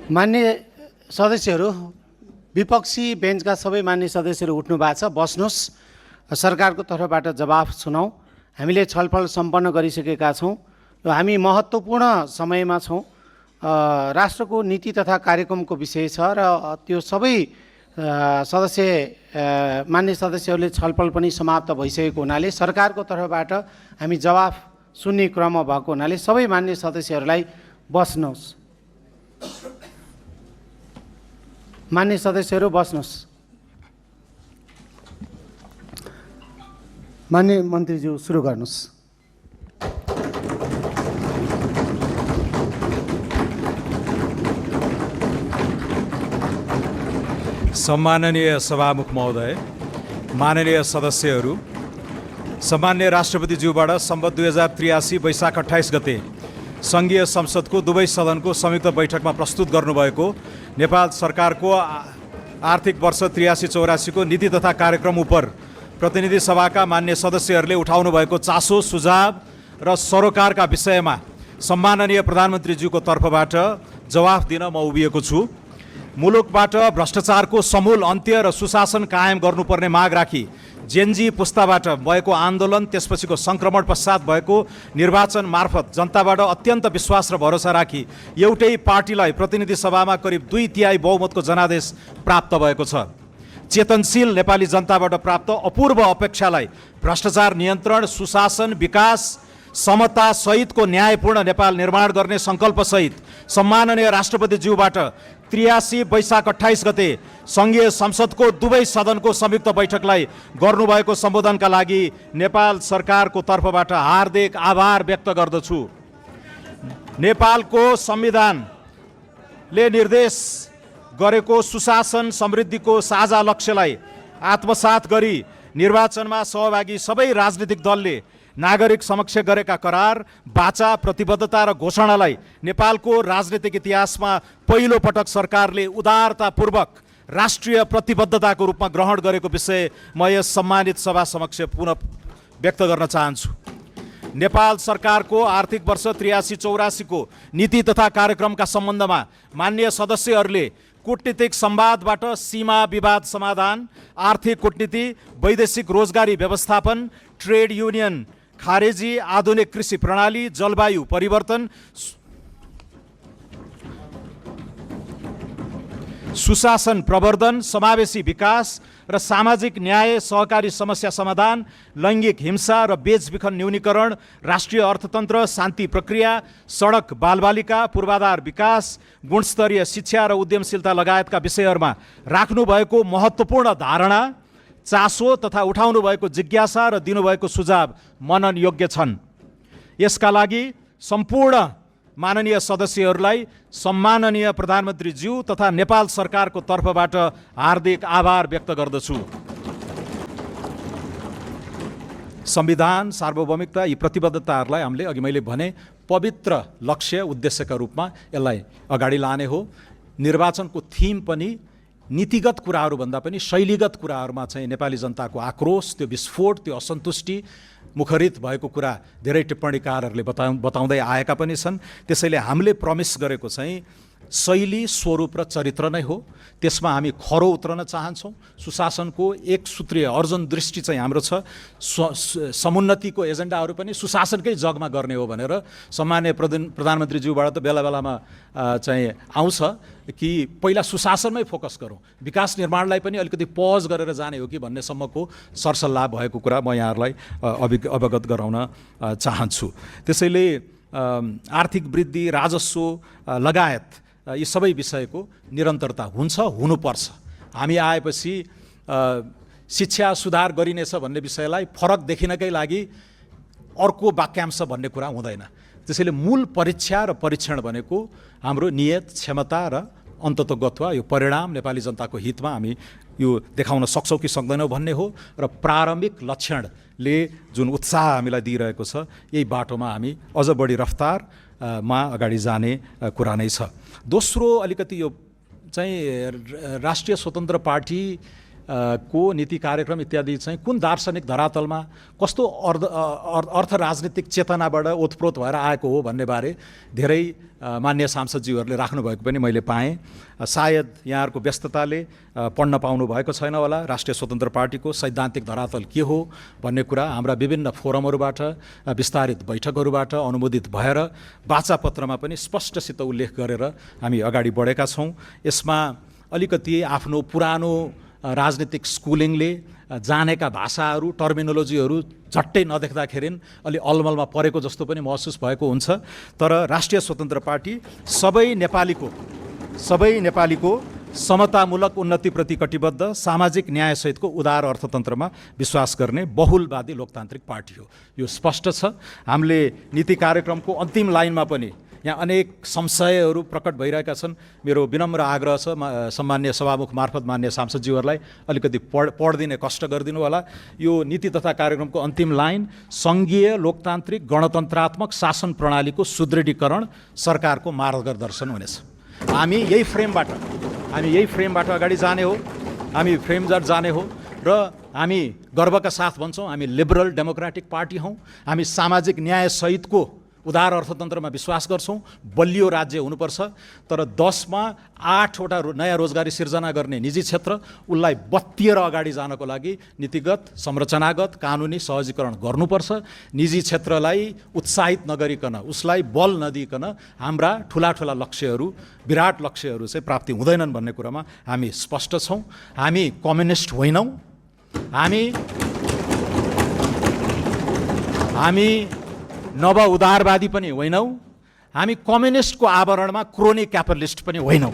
मान्य सदस्यहरू, विपक्षी बेन्चका सबै मान्य सदस्यहरू उठ्नु भएको छ, बस्नुहोस्। सरकारको तर्फबाट जवाफ सुनाऊ। हामीले छलफल सम्पन्न गरिसकेका छौँ र हामी महत्त्वपूर्ण समयमा छौँ। राष्ट्रको नीति तथा कार्यक्रमको विषय छ र त्यो सबै मान्य सदस्यहरूले छलफल पनि समाप्त भइसकेको हुनाले सरकारको तर्फबाट हामी जवाफ सुन्ने क्रममा भएको हुनाले सबै मान्य सदस्यहरूलाई बस्नुहोस्। मान्य सदस्यहरू बस्नुहोस्। मान्य मन्त्रीज्यू सुरु गर्नुहोस्। सम्माननीय सभामुख महोदय, माननीय सदस्यहरू, सम्मान्य राष्ट्रपतिज्यूबाट सम्वत 2083 वैशाख 28 गते सङ्घीय संसदको दुवै सदनको संयुक्त बैठकमा प्रस्तुत गर्नुभएको नेपाल सरकारको आर्थिक वर्ष 83-84 को नीति तथा कार्यक्रम उप प्रतिनिधि सभाका मान्य सदस्यहरूले उठाउनु भएको चासो, सुझाव र सरोकारका विषयमा सम्माननीय प्रधानमन्त्रीज्यूको तर्फबाट जवाफ दिन म उभिएको छु। मुलुकबाट भ्रष्टाचारको समूल अन्त्य र सुशासन कायम गर्नुपर्ने माग राखी जेनजी पुस्ताबाट भएको आन्दोलन, त्यसपछिको सङ्क्रमण पश्चात भएको निर्वाचन मार्फत जनताबाट अत्यन्त विश्वास र भरोसा राखी एउटै पार्टीलाई प्रतिनिधि सभामा करिब 2/3 बहुमतको जनादेश प्राप्त भएको छ। चेतनशील नेपाली जनताबाट प्राप्त अपूर्व अपेक्षालाई भ्रष्टाचार नियन्त्रण, सुशासन, विकास, समता सहितको न्यायपूर्ण नेपाल निर्माण गर्ने सङ्कल्पसहित सम्माननीय राष्ट्रपतिज्यूबाट 83 वैशाख 28 गते सङ्घीय संसदको दुवै सदनको संयुक्त बैठकलाई गर्नुभएको सम्बोधनका लागि नेपाल सरकारको तर्फबाट हार्दिक आभार व्यक्त गर्दछु। नेपालको संविधानले निर्देश गरेको सुशासन समृद्धिको साझा लक्ष्यलाई आत्मसात गरी निर्वाचनमा सहभागी सबै राजनीतिक दलले नागरिक समक्ष गरेका करार, बाचा, प्रतिबद्धता र घोषणालाई नेपालको राजनीतिक इतिहासमा पहिलो पटक सरकारले उदारतापूर्वक राष्ट्रिय प्रतिबद्धताको रूपमा ग्रहण गरेको विषय म यस सम्मानित सभा समक्ष पुनः व्यक्त गर्न चाहन्छु। नेपाल सरकारको आर्थिक वर्ष 83-84 को नीति तथा कार्यक्रमका सम्बन्धमा मान्य सदस्यहरूले कूटनीतिक संवादबाट सीमा विवाद समाधान, आर्थिक कूटनीति, वैदेशिक रोजगारी व्यवस्थापन, ट्रेड युनियन खारेजी, आधुनिक कृषि प्रणाली, जलवायु परिवर्तन, सुशासन प्रवर्धन, समावेशी विकास र सामाजिक न्याय, सहकारी समस्या समाधान, लैङ्गिक हिंसा र बेचबिखन न्यूनीकरण, राष्ट्रिय अर्थतन्त्र, शान्ति प्रक्रिया, सडक, बालबालिका, पूर्वाधार विकास, गुणस्तरीय शिक्षा र उद्यमशीलता लगायतका विषयहरूमा राख्नुभएको महत्त्वपूर्ण धारणा, चासो तथा उठाउनु भएको जिज्ञासा र दिनुभएको सुझाव मनन योग्य छन्। यसका लागि सम्पूर्ण माननीय सदस्यहरूलाई सम्माननीय प्रधानमन्त्रीज्यू तथा नेपाल सरकारको तर्फबाट हार्दिक आभार व्यक्त गर्दछु। संविधान, सार्वभौमिकता, यी प्रतिबद्धताहरूलाई हामीले अघि मैले भने पवित्र लक्ष्य उद्देश्यका रूपमा यसलाई अगाडि लाने हो। निर्वाचनको थीम पनि नीतिगत कुराहरूभन्दा पनि शैलीगत कुराहरूमा चाहिँ नेपाली जनताको आक्रोश, त्यो विस्फोट, त्यो असन्तुष्टि मुखरित भएको कुरा धेरै टिप्पणीकारहरूले बताउँदै आएका पनि छन्। त्यसैले हामीले प्रमिस गरेको चाहिँ शैली, स्वरूप र चरित्र नै हो। त्यसमा हामी खरो उत्रन चाहन्छौँ। सुशासनको एक सूत्रीय अर्जुन दृष्टि चाहिँ हाम्रो छ। समुन्नतिको एजेन्डाहरू पनि सुशासनकै जगमा गर्ने हो भनेर सम्माननीय प्रधानमन्त्रीज्यूबाट त बेला बेलामा चाहिँ आउँछ कि पहिला सुशासनमै फोकस गरौँ, विकास निर्माणलाई पनि अलिकति पज गरेर जाने हो कि भन्नेसम्मको सरसल्लाह भएको कुरा म यहाँहरूलाई अवगत गराउन चाहन्छु। त्यसैले आर्थिक वृद्धि, राजस्व लगायत यी सबै विषयको निरन्तरता हुन्छ, हुनुपर्छ। हामी आएपछि शिक्षा सुधार गरिनेछ भन्ने विषयलाई फरक देखिनकै लागि अर्को वाक्यांश भन्ने कुरा हुँदैन। त्यसैले मूल परीक्षा र परीक्षण भनेको हाम्रो नियत, क्षमता र अन्ततोगत्वा यो परिणाम नेपाली जनताको हितमा हामी यो देखाउन सक्छौँ कि सक्दैनौँ भन्ने हो। र प्रारम्भिक लक्षणले जुन उत्साह हामीलाई दिइरहेको छ, यही बाटोमा हामी अझ बढी रफ्तारमा अगाडि जाने कुरा नै छ। दोस्रो, अलिकति यो चाहिँ राष्ट्रिय स्वतन्त्र पार्टी को नीति कार्यक्रम इत्यादि चाहिँ कुन दार्शनिक धरातलमा कस्तो अर्थ राजनीतिक चेतनाबाट ओतप्रोत भएर आएको हो भन्ने बारे धेरै मान्य सांसदज्यूहरूले राख्नुभएको पनि मैले पाएँ। सायद यहाँहरूको व्यस्तताले पढ्न पाउनु भएको छैन होला। राष्ट्रिय स्वतन्त्र पार्टीको सैद्धान्तिक धरातल के हो भन्ने कुरा हाम्रा विभिन्न फोरमहरूबाट, विस्तारित बैठकहरूबाट अनुमोदित भएर वाचापत्रमा पनि स्पष्टसित उल्लेख गरेर हामी अगाडि बढेका छौँ। यसमा अलिकति आफ्नो पुरानो राजनीतिक स्कुलिङले जानेका भाषाहरू, टर्मिनोलोजीहरू झट्टै नदेख्दाखेरि अलि अलमलमा परेको जस्तो पनि महसुस भएको हुन्छ। तर राष्ट्रिय स्वतन्त्र पार्टी सबै नेपालीको समतामूलक उन्नतिप्रति कटिबद्ध, सामाजिक न्यायसहितको उदार अर्थतन्त्रमा विश्वास गर्ने बहुलवादी लोकतान्त्रिक पार्टी हो। यो स्पष्ट छ। हामीले नीति कार्यक्रमको अन्तिम लाइनमा पनि यहाँ अनेक संशयहरू प्रकट भइरहेका छन्। मेरो विनम्र आग्रह छ सम्मान्य सभामुख मार्फत मान्य सांसदज्यूहरूलाई अलिकति पढिदिने कष्ट गरिदिनु होला। यो नीति तथा कार्यक्रमको अन्तिम लाइन सङ्घीय लोकतान्त्रिक गणतन्त्रात्मक शासन प्रणालीको सुदृढीकरण सरकारको मार्गदर्शन हुनेछ। हामी यही फ्रेमबाट अगाडि जाने हो, र हामी गर्वका साथ भन्छौँ हामी लिबरल डेमोक्रेटिक पार्टी हौँ। हामी सामाजिक न्यायसहितको उदार अर्थतन्त्रमा विश्वास गर्छौँ। बलियो राज्य हुनुपर्छ, तर 10मा 8वटा नयाँ रोजगारी सिर्जना गर्ने निजी क्षेत्र, उसलाई बत्तिएर अगाडि जानको लागि नीतिगत, संरचनागत, कानुनी सहजीकरण गर्नुपर्छ। निजी क्षेत्रलाई उत्साहित नगरिकन, उसलाई बल नदिइकन हाम्रा ठुला लक्ष्यहरू, विराट लक्ष्यहरू चाहिँ प्राप्ति हुँदैनन् भन्ने कुरामा हामी स्पष्ट छौँ। हामी कम्युनिस्ट होइनौँ। हामी नव उदारवादी पनि होइनौँ। हामी कम्युनिस्टको आवरणमा क्रोनी क्यापिटलिस्ट पनि होइनौँ।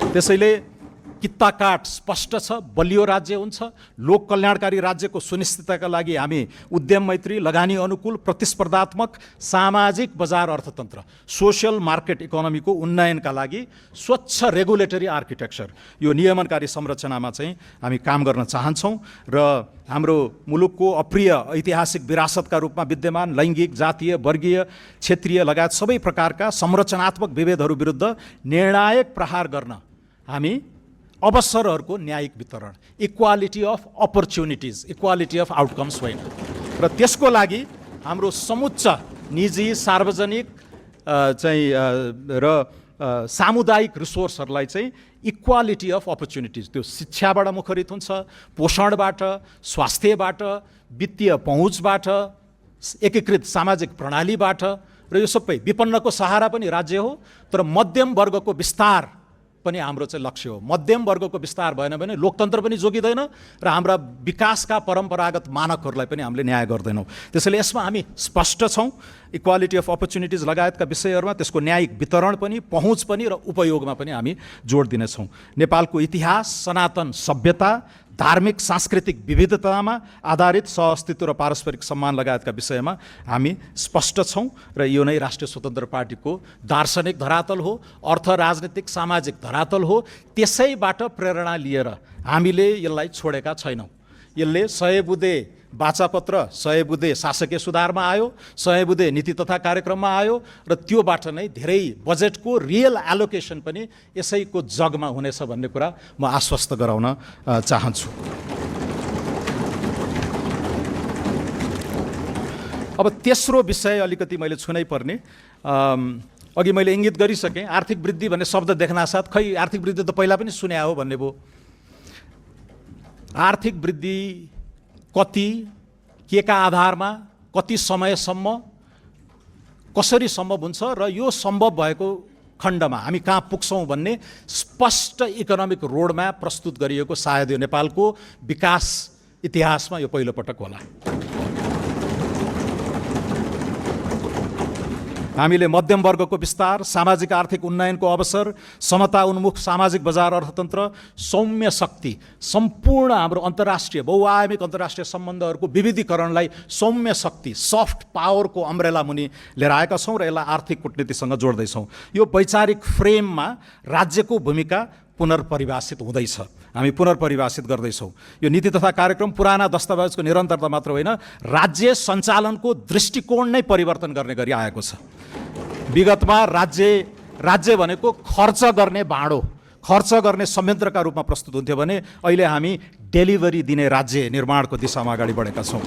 त्यसैले कित्ताकाट स्पष्ट छ। बलियो राज्य हुन्छ। लोक कल्याणकारी राज्यको सुनिश्चितताका लागि हामी उद्यम मैत्री, लगानी अनुकूल, प्रतिस्पर्धात्मक सामाजिक बजार अर्थतन्त्र, सोसियल मार्केट इकोनोमीको उन्नयनका लागि स्वच्छ रेगुलेटरी आर्किटेक्चर, यो नियमनकारी संरचनामा चाहिँ हामी काम गर्न चाहन्छौँ। र हाम्रो मुलुकको अप्रिय ऐतिहासिक विरासतका रूपमा विद्यमान लैङ्गिक, जातीय, वर्गीय, क्षेत्रीय लगायत सबै प्रकारका संरचनात्मक विभेदहरू विरुद्ध निर्णायक प्रहार गर्न हामी अवसरहरूको न्यायिक वितरण, equality of opportunities, equality of outcomes होइन। र त्यसको लागि हाम्रो समुच्च निजी, सार्वजनिक र सामुदायिक रिसोर्सहरूलाई चाहिँ इक्वालिटी अफ अपर्च्युनिटिज, त्यो शिक्षाबाट मुखरित हुन्छ, पोषणबाट, स्वास्थ्यबाट, वित्तीय पहुँचबाट, एकीकृत सामाजिक प्रणालीबाट, र यो सबै विपन्नको सहारा पनि राज्य हो। तर मध्यम वर्गको विस्तार पनि हाम्रो चाहिँ लक्ष्य हो। मध्यम वर्गको विस्तार भएन भने लोकतन्त्र पनि जोगिँदैन र हाम्रा विकासका परम्परागत मानकहरूलाई पनि हामीले न्याय गर्दैनौँ। त्यसैले यसमा हामी स्पष्ट छौँ। इक्वालिटी अफ अपर्च्युनिटिज लगायतका विषयहरूमा त्यसको न्यायिक वितरण पनि, पहुँच पनि र उपयोगमा पनि हामी जोड दिनेछौँ। नेपालको इतिहास, सनातन सभ्यता, धार्मिक सांस्कृतिक विविधतामा आधारित सहअस्तित्व र पारस्परिक सम्मान लगायतका विषयमा हामी स्पष्ट छौँ। र यो नै राष्ट्रिय स्वतन्त्र पार्टीको दार्शनिक धरातल हो, अर्थ राजनीतिक सामाजिक धरातल हो। त्यसैबाट प्रेरणा लिएर हामीले यसलाई छोडेका छैनौँ। यसले 100 बुँदे वाचापत्र, 100 बुँदे शासकीय सुधारमा आयो, 100 बुँदे नीति तथा कार्यक्रममा आयो, र त्योबाट नै धेरै बजेटको रियल एलोकेसन पनि यसैको जगमा हुनेछ भन्ने कुरा म आश्वस्त गराउन चाहन्छु। अब तेस्रो विषय अलिकति मैले छुनै पर्ने, अघि मैले इङ्गित गरिसकेँ। आर्थिक वृद्धि भन्ने शब्द देख्नासाथ खै आर्थिक वृद्धि त पहिला पनि सुने हो भन्ने भयो। आर्थिक वृद्धि कति, के का आधारमा, कति समयसम्म, कसरी सम्भव हुन्छ र यो सम्भव भएको खण्डमा हामी कहाँ पुग्छौँ भन्ने स्पष्ट इकोनोमिक रोडम्याप प्रस्तुत गरिएको सायद यो नेपालको विकास इतिहासमा यो पहिलोपटक होला। हामीले मध्यम वर्गको विस्तार, सामाजिक आर्थिक उन्नयनको अवसर, समता उन्मुख सामाजिक बजार अर्थतन्त्र, सौम्य शक्ति, सम्पूर्ण हाम्रो अन्तर्राष्ट्रिय बहुआयामिक अन्तर्राष्ट्रिय सम्बन्धहरूको विविधीकरणलाई सौम्य शक्ति, सफ्ट पावरको अम्ब्रेला मुनि लिएर आएका छौँ र यसलाई आर्थिक कूटनीतिसँग जोड्दैछौँ। यो वैचारिक फ्रेममा राज्यको भूमिका पुनर्परिभाषित हुँदैछ, हामी पुनर्परिभाषित गर्दैछौँ। यो नीति तथा कार्यक्रम पुराना दस्तावेजको निरन्तरता मात्र होइन, राज्य सञ्चालनको दृष्टिकोण नै परिवर्तन गर्ने गरी आएको छ। विगतमा राज्य भनेको खर्च गर्ने भाँडो, खर्च गर्ने संयन्त्रका रूपमा प्रस्तुत हुन्थ्यो भने अहिले हामी डेलिभरी दिने राज्य निर्माणको दिशामा अगाडि बढेका छौँ।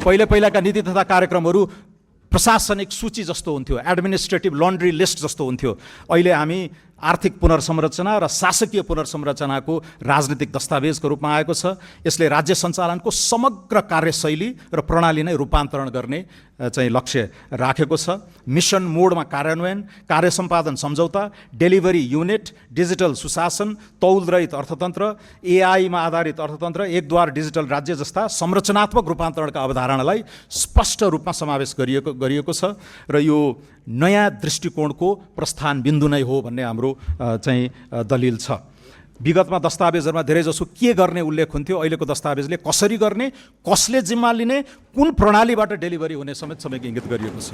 पहिलाका नीति तथा कार्यक्रमहरू प्रशासनिक सूची जस्तो हुन्थ्यो, एडमिनिस्ट्रेटिभ लन्ड्री लिस्ट जस्तो हुन्थ्यो। अहिले हामी आर्थिक पुनर्संरचना र शासकीय पुनर्संरचनाको राजनीतिक दस्तावेजको रूपमा आएको छ। यसले राज्य सञ्चालनको समग्र कार्यशैली र प्रणाली नै रूपान्तरण गर्ने चाहिँ लक्ष्य राखेको छ। मिसन मोडमा कार्यान्वयन, कार्य सम्पादन सम्झौता, डेलिभरी युनिट, डिजिटल सुशासन, तौलरहित अर्थतन्त्र, एआईमा आधारित अर्थतन्त्र, एकद्वार डिजिटल राज्य जस्ता संरचनात्मक रूपान्तरणका अवधारणालाई स्पष्ट रूपमा समावेश गरिएको छ र यो नयाँ दृष्टिकोणको प्रस्थान बिन्दु नै हो भन्ने हाम्रो चाहिँ दलिल छ। विगतमा दस्तावेजहरूमा धेरैजसो के गर्ने उल्लेख हुन्थ्यो, अहिलेको दस्तावेजले कसरी गर्ने, कसले जिम्मा लिने, कुन प्रणालीबाट डेलिभरी हुने समेत इङ्गित गरिएको छ।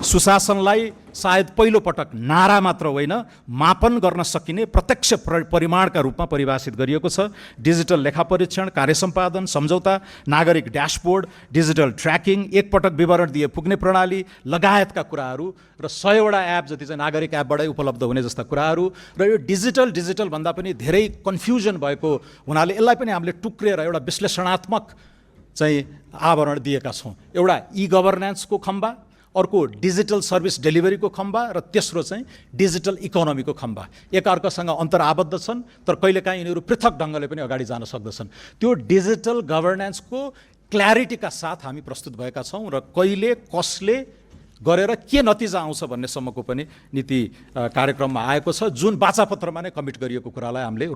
सुशासनलाई सायद पहिलो पटक नारा मात्र होइन, मापन गर्न सकिने प्रत्यक्ष परिमाणका रूपमा परिभाषित गरिएको छ। डिजिटल लेखा परीक्षण, कार्य सम्पादन सम्झौता, नागरिक ड्यासबोर्ड, डिजिटल ट्र्याकिङ, एकपटक विवरण दिए पुग्ने प्रणाली लगायतका कुराहरू र 100वटा एप जति चाहिँ नागरिक एपबाटै उपलब्ध हुने जस्ता कुराहरू र यो डिजिटल भन्दा पनि धेरै कन्फ्युजन भएको हुनाले यसलाई पनि हामीले टुक्रिएर एउटा विश्लेषणात्मक चाहिँ आवरण दिएका छौँ। एउटा ई गभर्नेन्सको खम्बा, अर्को डिजिटल सर्भिस डेलिभरीको खम्बा र तेस्रो चाहिँ डिजिटल इकोनोमीको खम्बा। एकअर्कासँग अन्तर आबद्ध छन् तर कहिलेकाहीँ यिनीहरू पृथक ढङ्गले पनि अगाडि जान सक्दछन्। त्यो डिजिटल गभर्नेन्सको क्ल्यारिटीका साथ हामी प्रस्तुत भएका छौँ र कहिले कसले गरेर के नतिजा आउँछ भन्नेसम्मको पनि नीति कार्यक्रममा आएको छ, जुन बाचापत्रमा नै कमिट गरिएको कुरालाई हामीले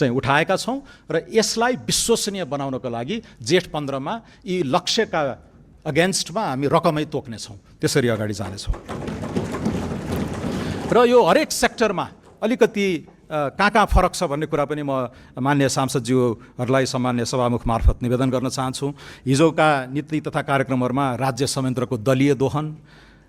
चाहिँ उठाएका छौँ र यसलाई विश्वसनीय बनाउनको लागि जेठ 15मा यी लक्ष्यका अगेन्स्टमा हामी रकमै तोक्नेछौँ, त्यसरी अगाडि जानेछौँ। र यो हरेक सेक्टरमा अलिकति कहाँ फरक छ भन्ने कुरा पनि म मान्य सांसदज्यूहरूलाई सामान्य सभामुख मार्फत निवेदन गर्न चाहन्छु। हिजोका नीति तथा कार्यक्रमहरूमा राज्य संयन्त्रको दलीय दोहन,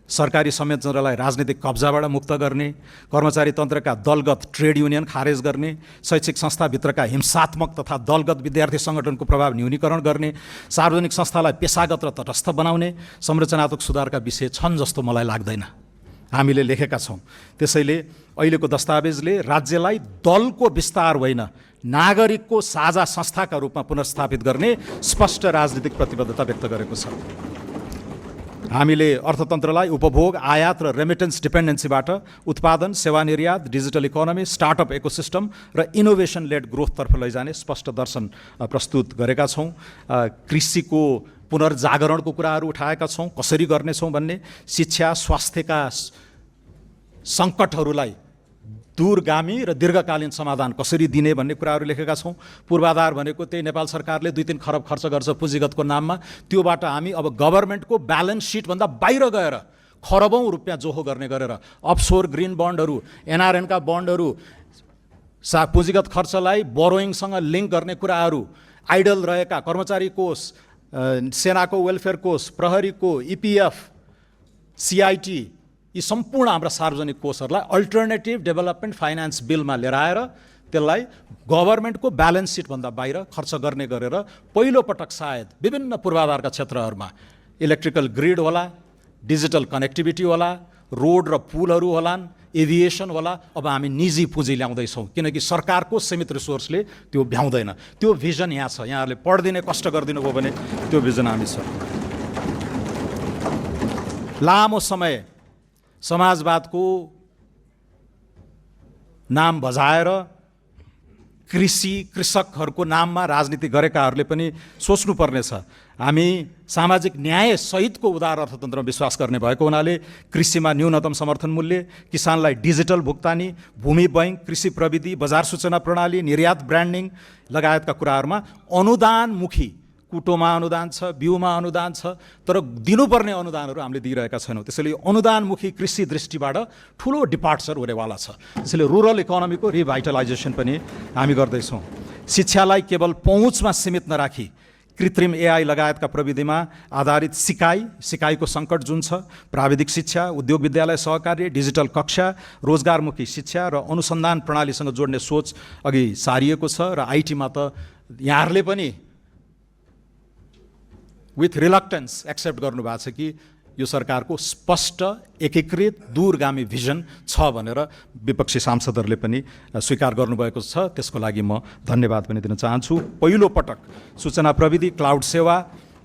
सरकारी संयन्त्रलाई राजनीतिक कब्जाबाट मुक्त गर्ने, कर्मचारी तन्त्रका दलगत ट्रेड युनियन खारेज गर्ने, शैक्षिक संस्थाभित्रका हिंसात्मक तथा दलगत विद्यार्थी सङ्गठनको प्रभाव न्यूनीकरण गर्ने, सार्वजनिक संस्थालाई पेशागत र तटस्थ बनाउने संरचनात्मक सुधारका विषय छन् जस्तो मलाई लाग्दैन, हामीले लेखेका छौँ। त्यसैले अहिलेको दस्तावेजले राज्यलाई दलको विस्तार होइन, नागरिकको साझा संस्थाका रूपमा पुनर्स्थापित गर्ने स्पष्ट राजनीतिक प्रतिबद्धता व्यक्त गरेको छ। हामीले अर्थतन्त्रलाई उपभोग, आयात र रेमिटेन्स डिपेन्डेन्सीबाट उत्पादन, सेवा निर्यात, डिजिटल इकोनोमी, स्टार्टअप इकोसिस्टम र इनोभेसन लेड ग्रोथतर्फ लैजाने स्पष्ट दर्शन प्रस्तुत गरेका छौँ। कृषिको पुनर्जागरणको कुराहरू उठाएका छौँ, कसरी गर्नेछौँ भन्ने, शिक्षा स्वास्थ्यका सङ्कटहरूलाई दूरगामी र दीर्घकालीन समाधान कसरी दिने भन्ने कुराहरू लेखेका छौँ। पूर्वाधार भनेको त्यही नेपाल सरकारले 2-3 खरब खर्च गर्छ पुँजीगतको नाममा, त्योबाट हामी अब गभर्मेन्टको ब्यालेन्स सिटभन्दा बाहिर गएर खरबौँ रुपियाँ जोहो गर्ने गरेर अफसोर ग्रिन बन्डहरू, एनआरएनका बन्डहरू, पुँजीगत खर्चलाई बोरोइङसँग लिङ्क गर्ने कुराहरू, आइडल रहेका कर्मचारी कोष, सेनाको वेलफेयर कोष, प्रहरीको, इपिएफ, सिआइटी, यी सम्पूर्ण हाम्रा सार्वजनिक कोषहरूलाई अल्टरनेटिभ डेभलपमेन्ट फाइनान्स बिलमा लिएर आएर त्यसलाई गभर्मेन्टको ब्यालेन्स सिटभन्दा बाहिर खर्च गर्ने गरेर पहिलोपटक सायद विभिन्न पूर्वाधारका क्षेत्रहरूमा इलेक्ट्रिकल ग्रिड होला, डिजिटल कनेक्टिभिटी होला, रोड र पुलहरू होलान्, एभिएसन होला। अब हामी निजी पुँजी ल्याउँदैछौँ किनकि सरकारको सीमित रिसोर्सले त्यो भ्याउँदैन। त्यो भिजन यहाँ छ, यहाँहरूले पढिदिने कष्ट गरिदिनु भयो भने त्यो भिजन हामी छ। लामो समय समाजवादको नाम बजाएर कृषकहरूको नाममा राजनीति गरेकाहरूले पनि सोच्नुपर्नेछ। हामी सामाजिक न्याय सहितको उदार अर्थतन्त्रमा विश्वास गर्ने भएको हुनाले कृषिमा न्यूनतम समर्थन मूल्य, किसानलाई डिजिटल भुक्तानी, भूमि बैंक, कृषि प्रविधि, बजार सूचना प्रणाली, निर्यात ब्रान्डिङ लगायतका कुराहरूमा अनुदानमुखी, कुटोमा अनुदान छ, बिउमा अनुदान छ, तर दिनुपर्ने अनुदानहरू हामीले दिइरहेका छैनौँ। त्यसैले अनुदानमुखी कृषि दृष्टिबाट ठुलो डिपार्चर हुनेवाला छ। त्यसैले रुरल इकोनोमीको रिभाइटलाइजेसन पनि हामी गर्दैछौँ। शिक्षालाई केवल पहुँचमा सीमित नराखी कृत्रिम एआई लगायतका प्रविधिमा आधारित सिकाइको सङ्कट जुन छ, प्राविधिक शिक्षा, उद्योग विद्यालय सहकार्य, डिजिटल कक्षा, रोजगारमुखी शिक्षा र अनुसन्धान प्रणालीसँग जोड्ने सोच अघि सारिएको छ र आइटीमा त यहाँहरूले पनि विथ रिलक्टेन्स एक्सेप्ट गर्नुभएको छ कि यो सरकारको स्पष्ट एकीकृत दूरगामी भिजन छ भनेर विपक्षी सांसदहरूले पनि स्वीकार गर्नुभएको छ। त्यसको लागि म धन्यवाद पनि दिन चाहन्छु। पहिलो पटक सूचना प्रविधि, क्लाउड सेवा,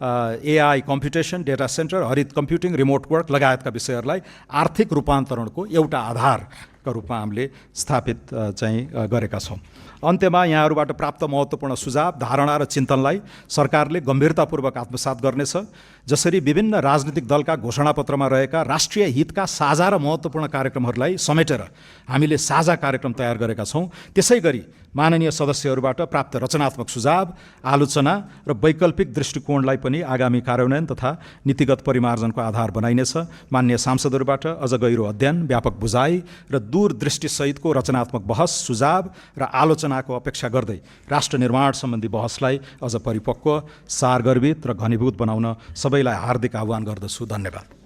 एआई कम्प्युटेसन, डेटा सेन्टर, हरित कम्प्युटिङ, रिमोट वर्क लगायतका विषयहरूलाई आर्थिक रूपान्तरणको एउटा आधारका रूपमा हामीले स्थापित चाहिँ गरेका छौँ। अन्त्यमा यहाँहरूबाट प्राप्त महत्त्वपूर्ण सुझाव, धारणा र चिन्तनलाई सरकारले गम्भीरतापूर्वक आत्मसात गर्नेछ। जसरी विभिन्न राजनीतिक दलका घोषणापत्रमा रहेका राष्ट्रिय हितका साझा र महत्त्वपूर्ण कार्यक्रमहरूलाई समेटेर हामीले साझा कार्यक्रम तयार गरेका छौँ, त्यसै गरी माननीय सदस्यहरूबाट प्राप्त रचनात्मक सुझाव, आलोचना र वैकल्पिक दृष्टिकोणलाई पनि आगामी कार्यान्वयन तथा नीतिगत परिमार्जनको आधार बनाइनेछ। माननीय सांसदहरूबाट अझ गहिरो अध्ययन, व्यापक बुझाइ र दूरदृष्टिसहितको रचनात्मक बहस, सुझाव र आलोचनाको अपेक्षा गर्दै राष्ट्र निर्माण सम्बन्धी बहसलाई अझ परिपक्व, सारगर्भित र घनीभूत बनाउन सबैलाई हार्दिक आह्वान गर्दछु। धन्यवाद।